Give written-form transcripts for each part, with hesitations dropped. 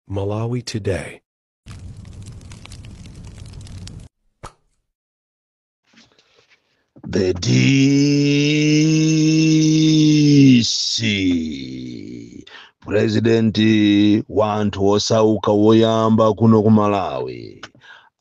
Malawi Today. The DC President wa anthu osauka woyamba kuno ku Malawi,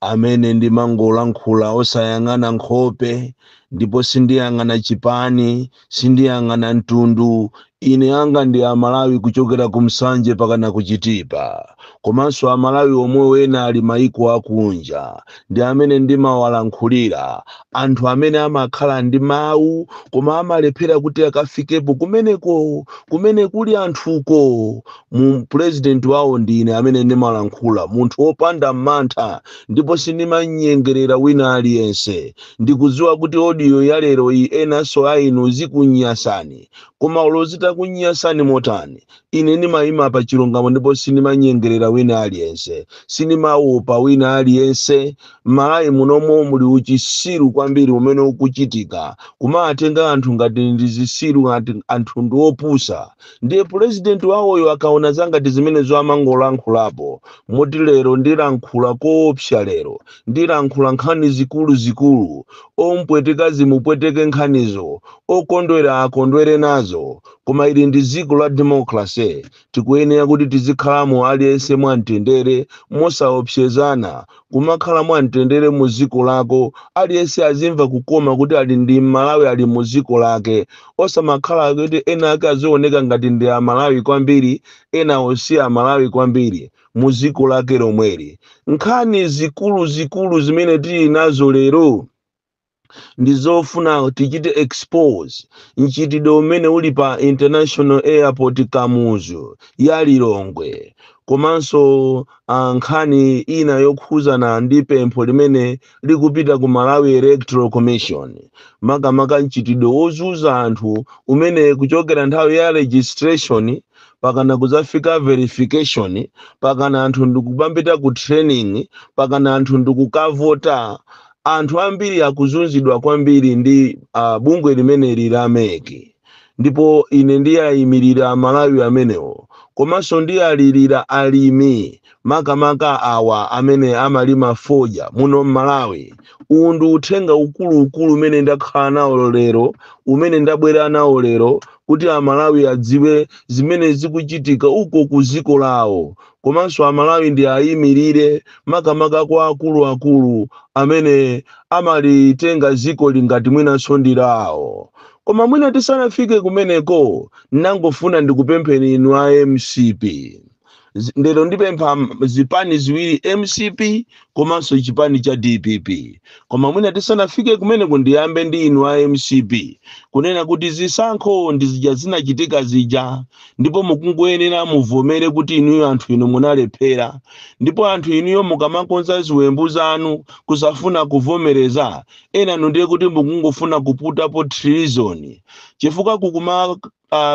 amene ndimangolankhula osayang'ana nkhope, ndipo sindiyang'ana chipani, sindiyang'ana mtundu. Ine anga ndi Amalawi kuchokera ku Msanje pakana ku Chitipa, komanso Amalawi omwe ena ali maiko akunja, ndi amene ndimawalankhulira. Anthu amene amakhala ndi mawu koma amalephera kuti akafikepo kumeneko kumene kuli anthuko. Mu president wawo ndine amene ndimalankhula, munthu wopanda mantha, ndipo sindimanyengerera wina aliyense. Ndikudziwa kuti audio ya lero iyi enanso a inu zikunyasani, koma olo zitakunyasani motani, ine ndimayima pa chilungamo ndipo sindimanyengerera wina aliyense, sindimaopa wina aliyense. M'Malawi munomo muli uchisiru kwambiri umene ukuchitika, kumatenga anthu ngati ndi zisiru, ngati anthu ndi opusa. Ndiye president wawoyo akaona zangati zimenezo amangolankhulapo. Moti lero ndilankhula koopsa, lero ndilankhula nkhani zikuluzikulu. Ompweteka zimupweteke nkhanizo, okondwera akondwere nazo, koma ili ndi dziko la democracy. Tikuyenera kuti tizikhalamo aliyense mwamtendere, mosaopsezana, kumakhala mwamtendere mu dziko lako. Aliyense azimva kukoma kuti ali ndi Malawi, ali mu dziko lake, osamakhala kuti ena ake azioneka ngati ndi Amalawi kwambiri, ena osi Amalawi kwambiri mu dziko lake lomweli. Nkhani zikuluzikulu zimene tili nazo lero ndi zofuna tichite expose mchitidwe umene uli pa International Airport Kamuzu ya Lilongwe, komanso nkhani ina yokhuzana ndi pempho limene likupita ku Malawi Electoral Commission, makamaka mchitidwe wozunza anthu umene kuchokera nthawi ya registration pakana kuzafika verification, pakana anthu ndikupambita ku training, pakana anthu ndikukavota. Anthu ambiri akuzunzidwa kwambiri ndi bungwe limeneli la MEC, ndipo ine ndiyayimirira Amalawi amenewo, komanso ndiyalirira alimi, makamaka awa amene amalima fodya muno m'Malawi. Uwu ndi uthenga ukuluukulu umene ndakhala nawo lero, umene ndabwera nawo lero, kuti Amalawi adziwe zimene zikuchitika uko ku dziko lawo, komanso Amalawi ndi ayimirire makamaka kwa akuluakulu amene amalitenga dziko lingati mwinanso ndi lawo. Koma mwina tisanafike kumeneko, nangofuna ndikupempheni inu a MCP. Lero ndipempha zipani ziwiri, MCP komanso chipani cha DPP. Koma mwina tisanafike kumeneko, ndiyambe ndi inu a MCP kunena kuti zisankho ndi zija zinachitika zija, ndipo mukungoyenera muvomere kuti inuyo anthu inu munalephera. Ndipo anthu inuyo mukamakonza ziwembu zanu kusafuna kuvomereza, enanu ndiye kuti mukungofuna kuputapo treason, chifukwa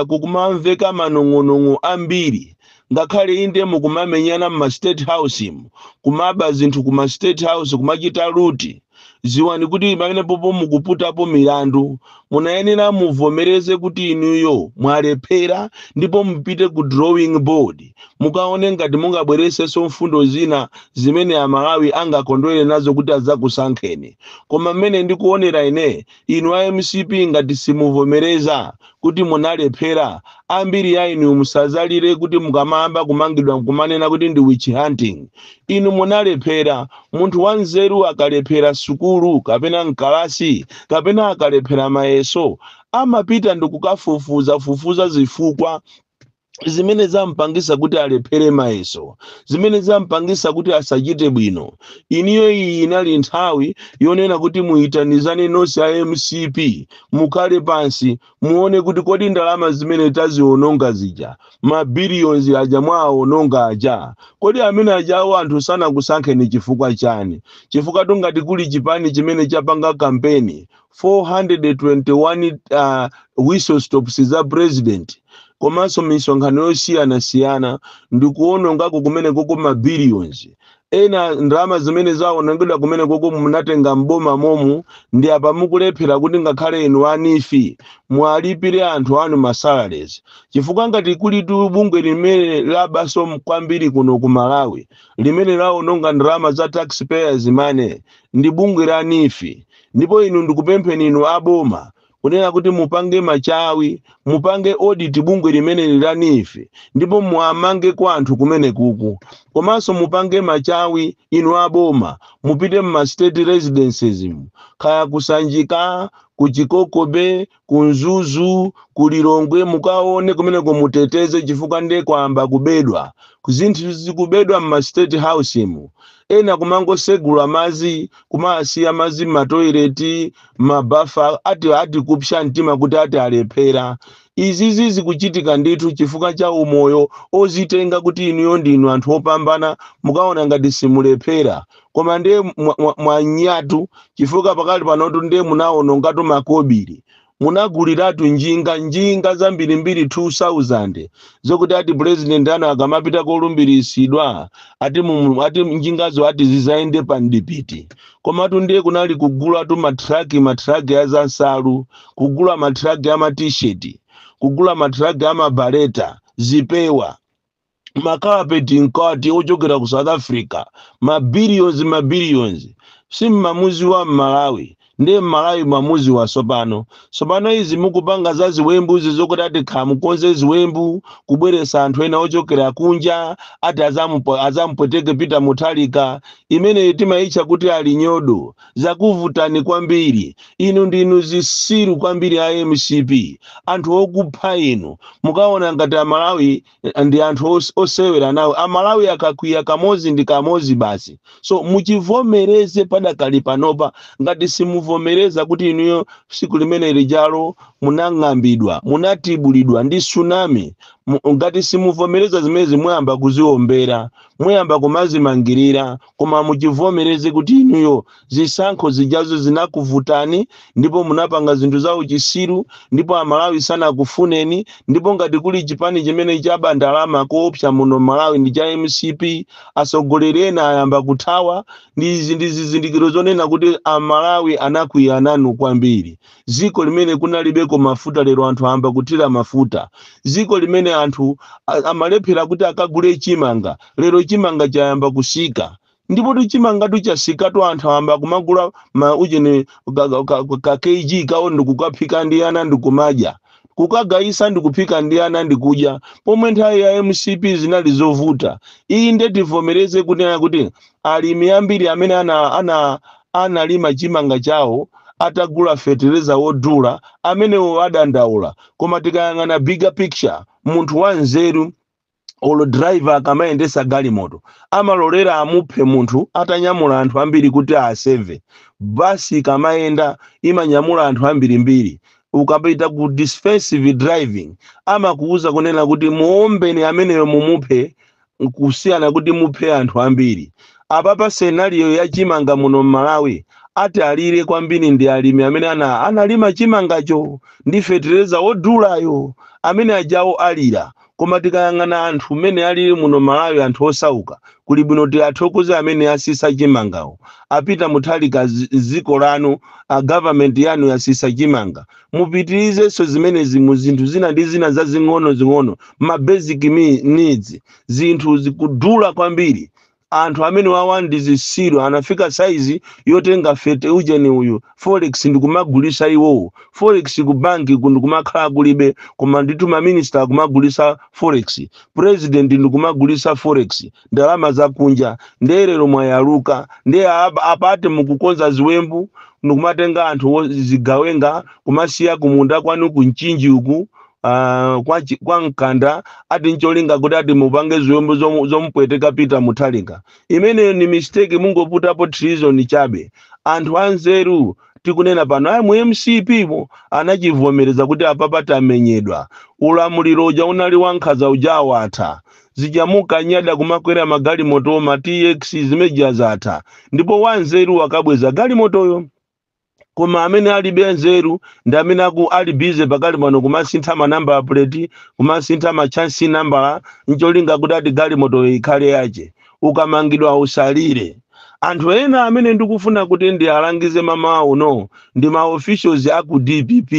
kukumamveka manong'onong'o ambiri. Ngakhale inde mukumamenyana mma State House mu, kumaba zinthu kuma State House, kumachita loot, ziwani kuti pamene popo mukuputapo milandu. Munayenera muvomereze kuti inuyo mwalephera, ndipo mupite ku drawing board, mukaone ngati mungabweresenso mfundo zina zimene Amalawi angakondwere nazo kuti adzakusankheni. Koma mmene ndikuonera ine, inu a MCP, ngati simuvomereza kuti munalephera, ambiri ya inu musazalire kuti mukamayamba kumangidwa nkumanena kuti ndi witch hunting. Inu munalephera. Munthu wanzeru akalephera sukulu kapena mkalasi kapena akalephera mayeso, amapita ndikukafufuza fufuza zifukwa zimene zampangisa kuti alephere mayeso, zimene zampangisa kuti asachite bwino. Iniyo iyi inali nthawi yonena kuti muyitanizane nonse a MCP, mukhale pansi, muone kuti kodi ndalama zimene taziononga zija, ma billions aja mwaononga aja, kodi amene ajawo anthu sanakusankheni chifukwa chani? Chifukwa tungati kuli chipani chimene chapanga kampeni 421 whistle stops za president, komanso misonkhano yosiyanasiyana, ndikuonongako kumene koko ma billions. Ena ndalama zimene zawonongedwa kumene koko munatenga mboma momu. Ndi apa mukulephera kuti ngakhale inu a NEEF mwalipire anthu anu ma salaries, chifukwa ngati kulitu bungwe limene labaso kwambiri kuno ku Malawi, limene lawononga ndalama za taxpayers money, ndi bungwe la NEEF. Ndipo inu, ndikupempheni inu aboma kunena kuti mupange machawi, mupange audit bungwe limene la NEEF, ndipo muamange kwa anthu kumene kuku. Komanso mupange machawi inu aboma, mupite mma state residences mu, kaya kuSanjika, kuChikokobe, kuMzuzu, kuLilongwe, mukaone kumeneko, muteteze, chifukwa ndiye kwamba kubedwa. Zinthu zikubedwa mma state house mu. Ena kumangosegula mazi, kumasiya mazi m'matoileti, mabafa, ati kupsya mtima kuti ati alephera. Izizi zikuchitika ndithu chifukwa cha umoyo ozitenga kuti inuyo ndinu anthu opambana, mukaona ngati simulephera. Koma ndiye mwanyatu, chifukwa pakali panotu ndiye munawonongatu makobiri. Munaguliratu njinga, njinga zambirimbiri 2000, zokuti ati president anu akamapita kolumbirisidwa, ati njingazo ati zizayende pa mdipiti. Komatu ndiye kunali kugulatu matraki, matraki azansalu, kugula matraki ama T-shirt, kugula matraki amabaleta, zipewa, makalapeti mkati ochokera ku South Africa, mabillions, mabillions. Simmamuzi wa Mmalawi, ndiye Mmalawi mamuzi wa sopano. Sopano izi mukupanga za ziwembuzi, zokuti ati khamukonze ziwembu kubweresa anthu ena ochokera kunja, ati azampweteke Peter Mutharika, imene timayitcha kuti ali nyodo. Zakuvutani kwambiri. Inu ndinu zisiru kwambiri a MCP, anthu okupha inu. Mukaona ngati Amalawi ndi anthu osewera nawo. Amalawi akakwiya kamozi ndi kamozi basi. So muchivomereze padakali panopa. Ngati simuvomereza kuti inuyo siku limene lijalo munang'ambidwa, munatibulidwa ndi tsunami, ngati simuvomereza zimene, muyamba kuziombera, muyamba kumazimangirira. Koma muchivomereze kuti inuyo zisankho zijazo zinakuvutani, ndipo munapanga zinthu za uchisiru, ndipo Amalawi sanakufuneni. Ndipo ngati kuli chipani chimene chaba ndalama koopsa muno Malawi, ndi cha MCP. Atsogoleri ena ayamba kuthawa. Ndizi ndi zizindikiro zonena kuti Amalawi anakwiya nanu kwambiri. Ziko limene kunalibeko mafuta, lero anthu ayamba kuthira mafuta. Ziko limene anthu amalephera kuti akagule chimanga, lero chimanga chayamba kusika. Ndipo tuchimangatu chasikatu, anthu ayamba kumagula ma uchene ka kg kawo, ndikukaphika ndi ana ndikumadya, kukagayisa ndikuphika ndi ana ndikudya, pomwe nthawi ya MCP zinali zovuta. Iyi nde tivomereze kunena kuti alimi ambiri amene analima chimanga chawo atagula fetereza wodula, amenewo adandaula. Koma tikayang'ana bigger picture, munthu wanzeru, olo driver akamayendesa galimoto, amalolera amuphe munthu atanyamula anthu ambiri kuti aseve. Basi ikamayenda imanyamula anthu ambirimbiri. Ukapita ku defensive driving, amakuuza kunena kuti muombeni ameneyo, mumuphe, kusiyana kuti muphe anthu ambiri. Apapa scenario ya chimanga muno mMalawi, ati alire kwambiri ndi alimi amene analima chimangacho ndi fetereza wodulayo, amene ajawo alira. Koma tikayang'ana anthu mmene alili muno Malawi, anthu osauka, kuli bwino tiathokoze amene asisa chimangawo. Apita Mutharika, ziko lanu, a government yanu yasisa chimanga. Mupitirizenso zimenezi mu zinthu zina ndi zina zazing'ono zing'ono, ma basic needs. Zinthu zikudula kwambiri. Anthu amene wawa ndi zisiru, anafika saizi yotenga fete ujeni uyu forex ndikumagulisa iwowo. Forex ku banki ndikumakhala kulibe, koma ndithu maminista akumagulisa forex, president ndikumagulisa forex, ndalama zakunja. Nderero mwayaluka. Ndiye apate mukukonza ziwembu ndikumatenga anthu zigawenga kumasiya kumunda kwanu kuMchinji uku, kwa Mkanda, ati ncholinga kuti ati mupange ziwembu zomupweteka Peter Mutharika. Imeneyo ni mistake, mungoputapo treason chabe. Anthu anzeru tikunena pano ayi mu MCP mo anachivomereza kuti apapa tamenyedwa, ulamuliro uja unali wankhanza uja watha, zijamuka nyada kumakwera magalimoto ma TX zimeja zatha, ndipo wanzeru akabweza galimotoyo. Koma amene alibe nzeru ndi amene ali busy pakali pano kumasintha ma number plate, kumasintha ma chassis number, ncholinga kuti ati galimoto ikhale yache. Ukamangidwa usalire. Anthu ena amene ndikufuna kuti ndialangize mamawa uno ndi ma officials aku DPP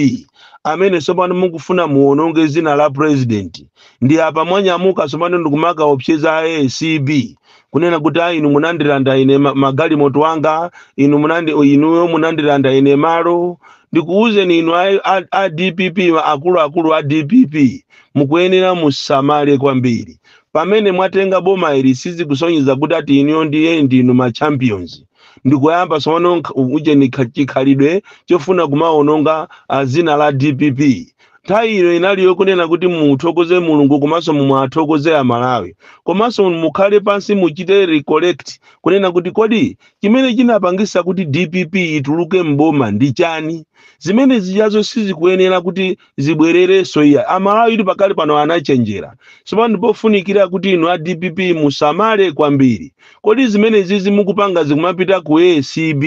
amene tsopano mukufuna muwononge zina la president. Ndi apa mwanyamuka tsopano ndikumakaopseza ACB kunena kuti, "Ayi, inu munandilanda ine magalimoto anga, inu munandi, inuyo munandilanda ine malo." Ndikuwuzeni inu a DPP, akuluakulu a DPP, mukuyenera musamale kwambiri. Pamene mwatenga boma ili, sizikusonyeza kuti ati inuyo ndiye ndinu ma champions. Ndikuyamba tsopano ujeni chikhalidwe chofuna kumaononga zina la DPP. Nthawi ino inali yokunena kuti muthokoze Mulungu komanso mumwathokoze Amalawi, komanso mukhale pansi muchite recollect kunena kuti kodi chimene chinapangisa kuti DPP ituluke mboma ndi chani? Zimene zijazo sizikuyenera kuti zibwererenso iya. Amalawi ili pakali pano anachenjera. Tsopano ndipofunikira kuti inu a DPP musamale kwambiri. Kodi zimene zizi mukupanga zikumapita ku ACB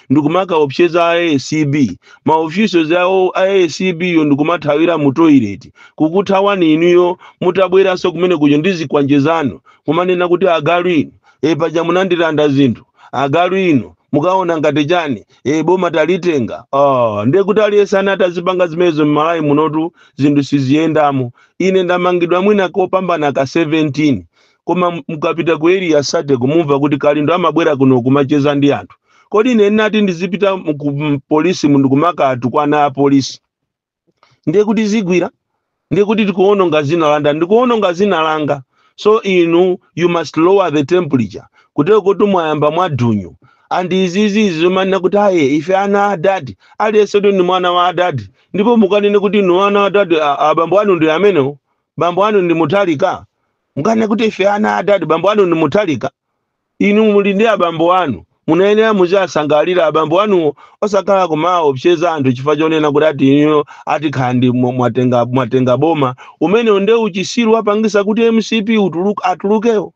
ndikumakaopseza a ACB, ma officials awo a ACB yo ndikumathawira mu toilet kukuthawani, inuyo mutabweranso kumene kuja ndi zikwanje zanu kumanena kuti, "Agalu inu, e, paja munandilanda zinthu, agalu inu, mukaona ngati chani, e, boma talitenga." Oh, ndiye kuti aliyense anati azipanga zimenezo m'Malawi munotu zinthu siziyendamo. Ine ndamangidwa mwina kopambana ka 17, koma mukapita ku Area 30 kumumva kuti Kalindo amabwera kuno kumacheza ndi anthu. Kodi ine ndinati ndizipita ku polisi ndikumakaatukwana a polisi? Ndiye kuti zigwira, ndiye kuti tikuononga zina langa, ndikuononga zina langa. So inu, you must lower the temperature kutero kuti mwayamba mwadunyu. And izizi zomanena kuti, "Aye, ife ana adadi," aliyense kuti ndi mwana wa adadi, ndipo mukanene kuti inu ana adadi, abambo anu ndi amenewo? Bambo anu ndi Muthalika? Mukanene kuti ife ana adadi, bambo anu ndi Muthalika? Inu muli ndi abambo anu, munayenera muziasangalira abambo anuwo, osakhala kumaopseza anthu chifukwa chonena kuti ati inuyo ati khandi mwatenga boma. Umene nde uchisiru wapangisa kuti MCP atulukewo.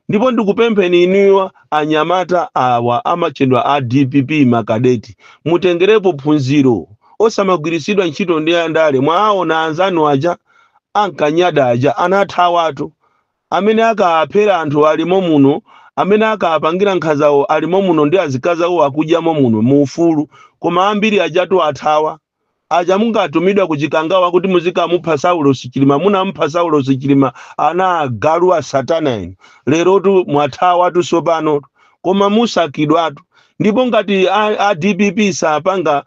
Ndipo ndikupempheni inuyo anyamata awa amachedwa a DPP, makadeti, mutengerepo phunziro, osamagwirisidwa ntchito ndi andale. Mwaona anzanu aja ankanyada aja anathawatu. Amene akaphera anthu alimo muno, amene akapangira nkhanzawo alimo muno, ndi azikazi awo akudyamo muno mu ufulu. Koma ambiri ajatu athawa. Aja mungatumidwa kuchikangawa kuti muzikamupha Saulos Chilima, munampha Saulos Chilima, ana agalu a satana inu. Lerotu mwathawatu sopano, koma musakidwatu. Ndipo ngati a DPP sapanga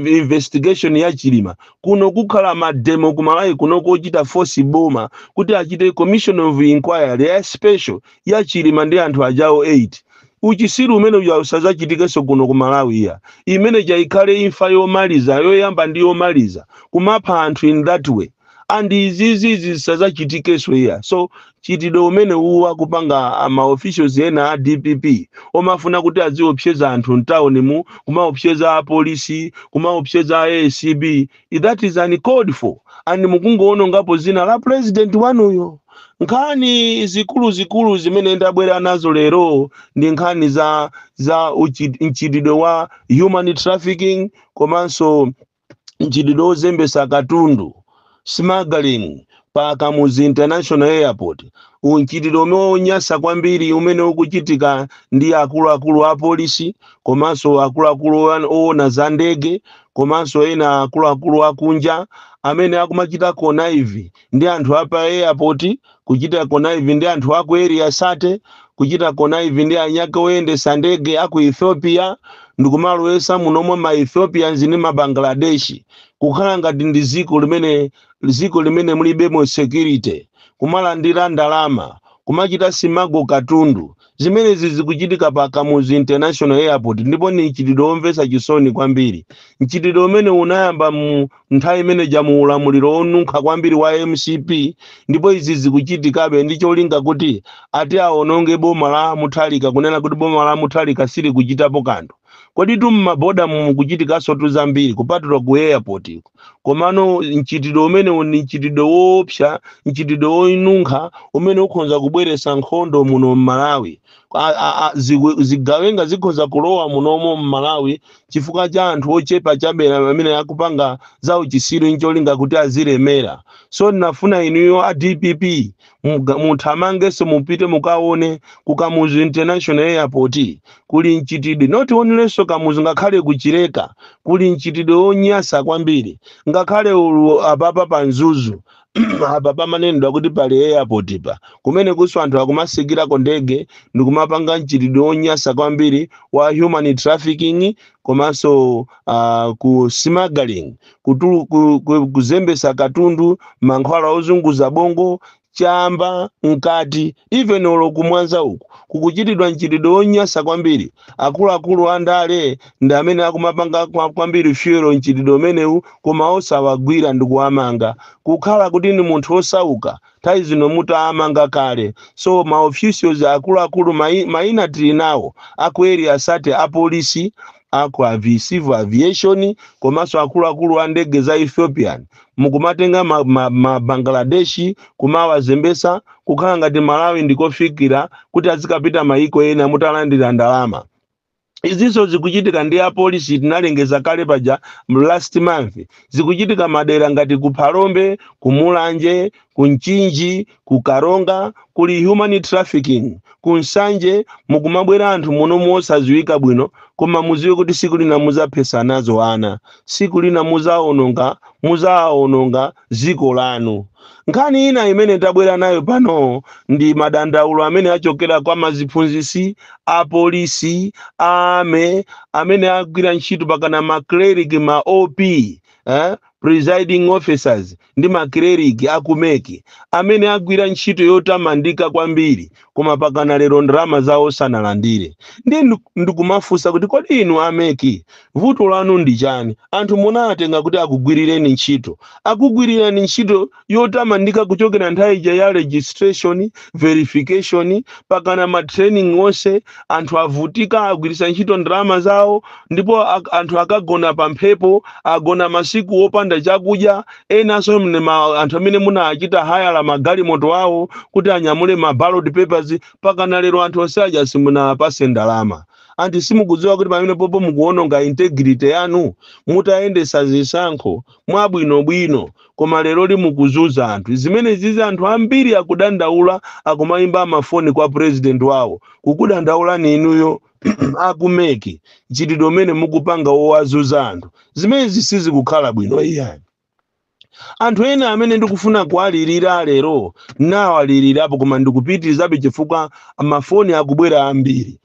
investigation ya Chilima, kuno kukhala ma demo kumalawi kuno kochita force boma kuti achite commission of inquiry ya special ya Chilima ndi anthu ajawo 8. Uchisiru umene uja usazachitikenso kuno ku Malawi iya. Imene ikhale imfa yomaliza, yoyamba ndi yomaliza kumapha anthu in that way, and izizi zisazachitikenso iya. So chitidwe umene uwa kupanga ma officials ena a DPP omafuna kuti aziopseza anthu mtawuni mu, kumaopseza apolisi, kumaopseza ACB, that is uncalled for, and mukungoonongapo zina la president wanuyo. Nkhani zikuluzikulu zimene ndabwera nazo lero ndi nkhani za mchitidwe wa human trafficking komanso mchitidwe wozembesa katundu, smuggling, pa Kamuzu International Airport. Mchitidwe umene unyasa kwambiri umene ukuchitika ndi akuluakulu a polisi komanso akuluakulu oona za ndege komanso ena akuluakulu akunja amene akumachita connive ndi anthu apa airport, kuchita connive ndi anthu aku Area 30, kuchita connive ndi anyake oyendesa ndege aku Ethiopia, ndikumalowesa munomwe ma Ethiopians ndi ma Bangladeshi, kukhala ngati ndi ziko limene mulibemo security, kumalandira ndalama, kumachita smuggle katundu. Zimenezi zikuchitika pa Kamuzu International Airport, ndipo ni mchitidwe womvetsa chisoni kwambiri. Mchitidwe umene unayamba mu nthawi imene ja mu ulamuliro onunkha kwambiri wa MCP, ndipo izi zikuchitikabe ndi cholinga kuti ati aononge boma la Muthalika, kunena kuti boma la Muthalika sili kuchitapo kanthu. Kodi tu mmaboda mukuchitikanso tu zambiri kupatula ku airport iko. Komano mchitidwe umenewu ndi mchitidwe woopsa, mchitidwe wonunkha umene ukhoza kubweretsa nkhondo muno m'Malawi. Zigawenga zikhoza kulowa munomo m'Malawi chifukwa cha anthu ochepa chabe amene akupanga za uchisiru ncholinga kuti azilemera. So ndinafuna inuyo a DPP muthamangenso, mupite mukaone ku Kamuzu International Airport kuli mchitidwe. Not onlynso Kamuzu, ngakhale kuchileka kuli mchitidwe wonyasa kwambiri. Ngakhale ulu apapa pa Mzuzu apa pamanenedwa kuti pali airport pa, kumene kuso anthu akumasikirako ndege ndikumapanga mchitidwe wonyasa kwambiri wa human trafficking, komanso ku smuggling, kuzembesa katundu, mankhwala ozunguza bongo, chamba mkati. Even olo kumwanza uku kukuchitidwa mchitidwe wonyasa kwambiri. Akuluakulu andale ndi amene akumapanga kwambiri fuel mchitidwe umenewu, koma osawagwira ndi kuwamanga. Kukhala kuti ndi munthu osauka, nthawi zino mutaamanga kale. So ma officials akuluakulu, mayina tili nawo, aku Area 30, apolisi, aku civil aviation, komanso akuluakulu a ndege za Ethiopian, mukumatenga ma Bangladeshi kumawazembesa, kukhala ngati Malawi ndikofikira kuti azikapita maiko ena mutalandira ndalama. Izinso zikuchitika ndi apolisi, tinalengeza kale paja last month. Zikuchitika madera ngati ku Phalombe, ku Mulanje, ku Mchinji, ku Karonga kuli human trafficking. Ku Nsanje mukumabwera anthu muno mosadziwika bwino. Koma muziwe kuti siku lina muzaphesa nazo ana, siku lina muzaononga dziko lanu. Nkhani ina imene tabwera nayo pano ndi madandaulo amene achokera kwa maziphunzisi, apolisi, ame amene agwira ntchito pakana ma clerk, ma OP, presiding officers ndi ma clerk aku MEC, amene agwira ntchito yotamandika kwambiri, koma pakana lero ndalama zawo sanalandire. Ndi ndikumafunsa kuti, kodi inu a MEC vuto lanu ndi chani? Anthu munawatenga kuti akugwirireni ntchito, akugwirirani ntchito yotamandika kuchokera nthawi ija ya registration, verification, pakana ma training onse. Anthu avutika, agwiritsa ntchito ndalama zawo, ndipo anthu akagona pa mphepo, agona masiku opanda chakudya. Enanso anthu amene munachita hire magalimoto awo kuti anyamule ma ballot papers, pakana lero anthu onse aja simunapase ndalama. Anthu simukudziwa kuti pamene popo mukuononga integrity yanu mutayendesa zisankho mwabwinobwino, koma lero limukuzunza anthu. Zimene zizi anthu ambiri akudandaula, akumayimba amafoni kwa president wawo kukudandaulani inuyo aku MEC, mchitidwe umene mukupanga wowazunza anthu. Zimenezi sizikukhala bwino iyani. Anthu ena amene ndikufuna kuwalirira lero, nawalirirapo koma ndikupitirizabe chifukwa mafoni akubwera ambiri,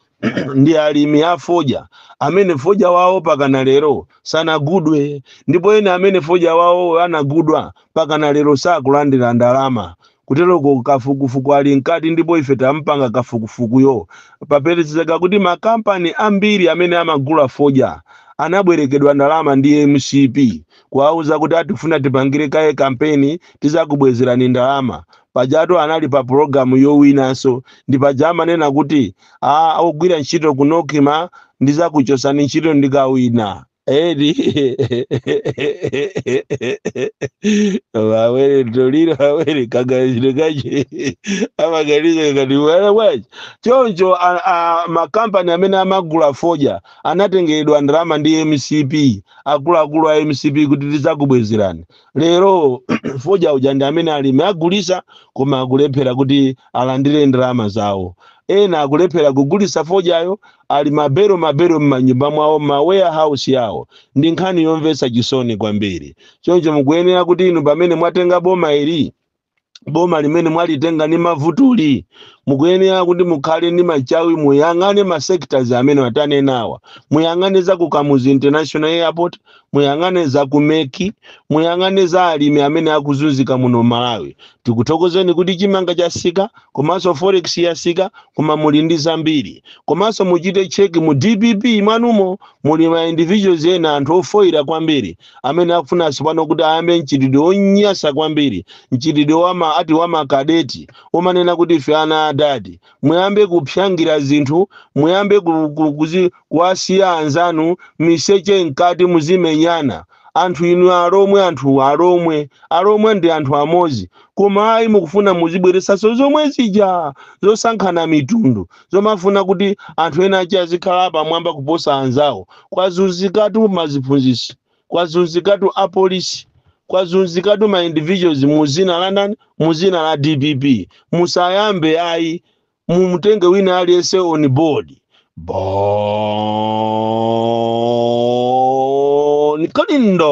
ndi alimi a fodya amene fodya wawo pakana lero sanagudwe, ndipo ena amene fodya wawo anagudwa pakana lero sakulandira ndalama. Kuteroko kafukufuku ali mkati, ndipo ife tampanga kafukufukuyo. Papezeka kuti makampani ambiri amene amagula fodya anabwerekedwa ndalama ndi MCP, kuwauza kuti atifuna tipangire kaye kampeni, tizakubwezerani ndalama. Pajatu anali pa pulogalamu yowinanso, ndi paja amanena kuti a ogwira ntchito ku NOCMA ndizakuchosani ntchito ndikawina. Edi wawere toliro, wawere kaganiziro kache amaganiza ngati mwana bwachi. Choncho makampani amene amagula fodya anatengedwa ndalama ndi MCP, akuluakulu a MCP, kuti tizakubwezerani. Lero fodya uja ndi amene alimi agulisa, koma akulephera kuti alandire ndalama zawo. Ena akulephera kugulisa fodyayo, ali mabero mabero m'manyumba mwawo, ma warehouse yawo. Ndi nkhani yomvetsa chisoni kwambiri. Choncho mukuyenera kuti inu pamene mwatenga boma ili, boma limene mwalitenga ndi mavutuli, mukuyenera kuti mukhale ndi machawi, muyang'ane ma sectors amene watanenawa. Muyang'ane za ku Kamuzu International Airport, muyang'ane za ku MEC, muyang'ane za alimi amene akuzunzika muno Malawi. Tikuthokozeni kuti chimanga chasika komanso forex yasika, koma muli ndi zambiri. Komanso muchite check mu DPP mwanumo, muli ma individuals ena, anthu ofoira kwambiri, amene akufuna pano kuti ayambe mchitidwe wonyasa kwambiri, mchitidwe wama ati wamakadeti umanena kuti ife ana adadi. Muyambe kupyangira zinthu, muyambe kuwasiya anzanu miseche mkati, muzimenyana. Anthu inu Alomwe, anthu Alomwe, Alomwe ndi anthu amodzi, koma ayi, mukufuna muzibweresanso zomwe zija zosankhana mitundu, zomafuna kuti anthu ena achi azikhala pamwamba kuposa anzawo. Kwazunzikatu maziphunzitsi, kwazunzikatu apolisi, kwazunzikatu ma individuals muzina la ndani? Muzina la DPP. Musayambe ayi, mumutenge wina aliyense on board. Bon Kalindo,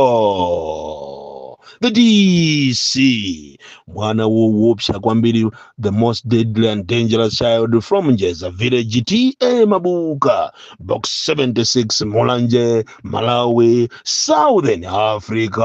the DC, mwana woopsa kwambiri, the most deadly and dangerous child from Njeza village, TA Mabuka, Box 76, Mulanje, Malawi, Southern Africa.